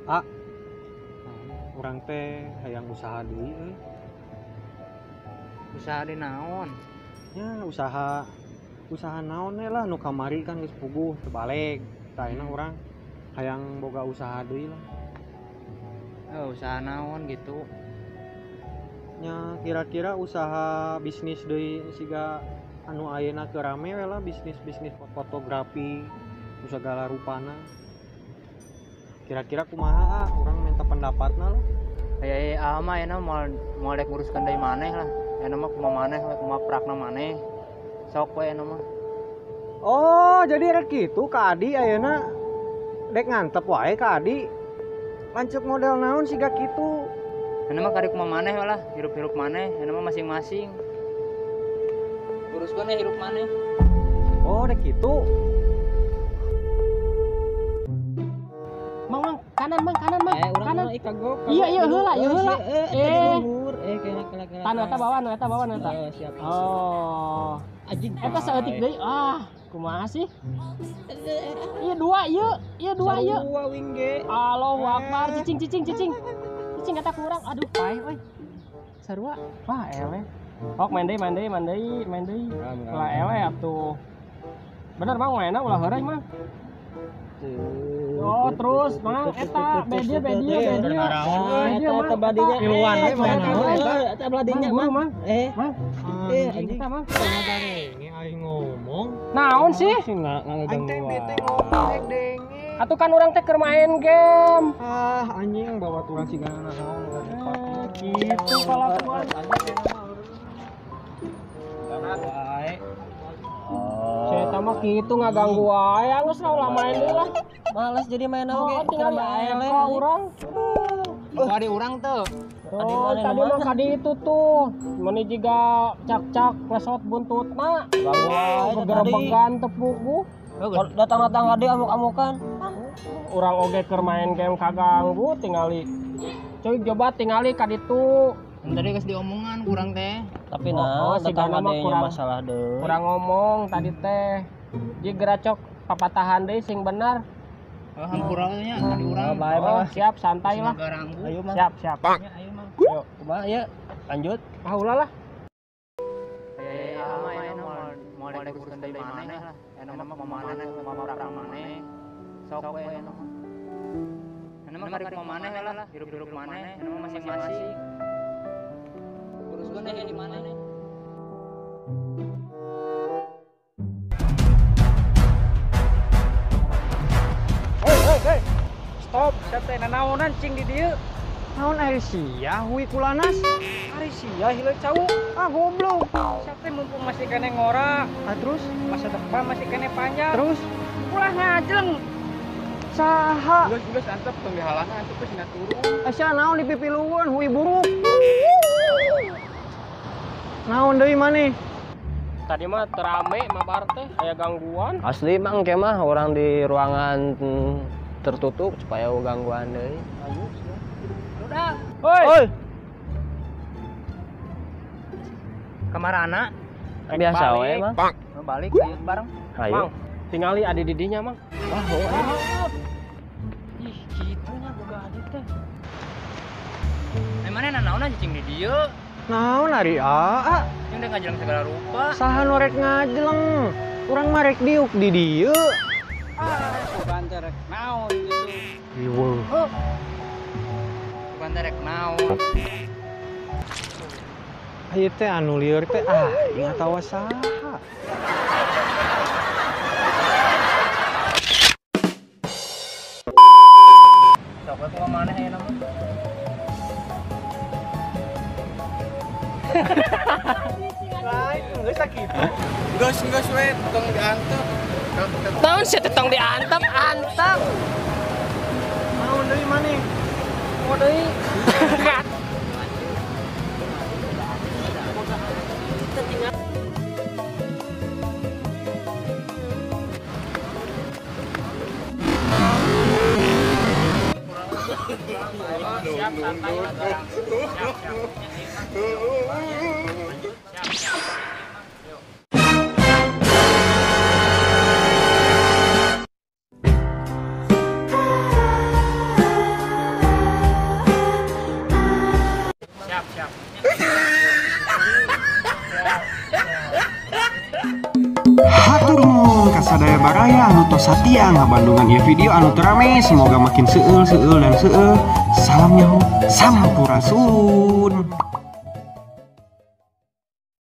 Ah, urang teh hayang usaha deui euy. Usaha di naon? Ya usaha usaha naon lah nu kamari kan geus puguh teu balik. Tah ayeuna urang hayang boga usaha deui lah. Oh, usaha naon gitu. Nya kira-kira usaha bisnis deui siga anu ayeuna keur rame we lah bisnis-bisnis fotografi nu sagala rupana. Kira-kira kumaha urang minta pendapatna lah. Aya aya mah ayeuna moal dek nguruskeun deui maneh lah. Ayeuna mah kumaha maneh we kumaha prakna maneh. Sok we ayeuna mah. Oh, jadi rek kitu ka Adi ayeuna dek ngantep wae ka Adi. Lanceuk model naon siga kitu. Ayeuna mah karek kumaha maneh we lah, hirup-hirup maneh, ayeuna mah masing-masing. Uruskeun we hirup maneh. Oh, dek kitu. Mang, mang, kanan mang, kanan mang, kanan. Kagok. Iya, iya, heula, iya heula. Eh, kena. Tanu eta bawa, nu eta bawa, nu eta. Siap. Oh. Anjing. Eta saeutik deui. Ah, kumaha sih? Iya dua, iya, iya dua, iya. Dua wing ge. Allahu akbar, cicing, cicing, cicing. Cicing eta kurang. Aduh, paeh euy. Sarua. Wah, eleh. Ok, main deui, main deui, main deui, main deui. Ulah eleh atuh. Bener Bang, mainna ulah heureuy mah. Oh, terus Mang eta bedia bedia bedia. Bedia Eta badinya. Tiluan we main naon eta. Eta beladinya Mang, mang. Eh, Mang. Anjing. Eta Mang. Ini aing ngomong. Naon sih? Aing teh bete ngomong rek denge. Atuh kan urang teh keur main game. Ah, anjing bawa turang sigana naon Eh, gitu kalakuan. Wae. Saya mah kitu ngaganggu wae, geus lah ulah main deui lah. Males jadi main Oh, oge. tinggal Keur ka urang. Kumaha di urang teu? Oh, tadi mah kadi itu tuh. Meni jiga cak-cak ngesot buntutna. Ganggu wae Begerebegan teu puguh. Datang-datang kadi amuk-amukan. Urang oge keur main game kaganggu tingali. Cuy coba tingali ka ditu. Tadi geus diomongan kurang teh. Tapi Oh, nah, si datang Gana mah kadi kurang. masalah deui. Kurang ngomong tadi teh. Ji geracok papatahan deui sing bener. Oh, hampura we nya tadi urang. Oh, bae Oh, mah. siap santai lah. Garanggu. Ayo mang. Siap, siap. Ya, ayo mang. Yuk, kumaha ya? Lanjut. Ah, ulah lah. Aya aya mah ayeuna moal dek nguruskeun deui maneh lah. Ayeuna mah kumaha maneh, kumaha prakna maneh. Sok we ayeuna mah. Ayeuna mah karek kumaha maneh we lah, hirup-hirup maneh, ayeuna mah masing-masing. Uruskeun we di maneh. Hei, hei, hei. Stop, sia teh nanaonan cing di dieu. Naon ari sia hui kulanas? Ari sia hileut cau. Ah goblok. Sia teh mumpung masih kene ngora, Ah terus masa depan masih kene panjang. terus Ulah ngajleng. saha? Geus geus antep tong dihalangan antep geus dina turun. Asa naon dipipilueun hui buruk. Naon deui maneh? Tadi mah terame mabar teh aya gangguan. Asli mang ke mah orang di ruangan tertutup supaya gangguan deui. Udah. Hoi. Oi, Kamarana? biasa we mang. Mau balik ayo bareng. Ayo. Mang, tingali adi didinya, Mang. Wah, oh, Ih, kitunya boga adi teh. Eh maneh nanaonan cicing di dieu? Naon ari aa? Yang dek ngajeleng segala rupa. Saha nu rek ngajeleng? Urang mah rek diuk di dieu. Ah, bukan teh rek naon gitu. Ieu. Bukan teh rek naon. Ieu teh anu lieur teh aing atawa saha? Sok we kumaha maneh ayeuna mah. Lain geus sakitu. Geus geus we tong diantep. Naon sia teh tong diantep, antep. Naon deui maneh? Mau deui. Siap santai lah barang. Siap, siap. Siap, siap. sadaya anu tos satia ngabandungan ieu video anu teu rame, semoga makin seueul seueul dan seueul. Salam nyaho, sampurasun.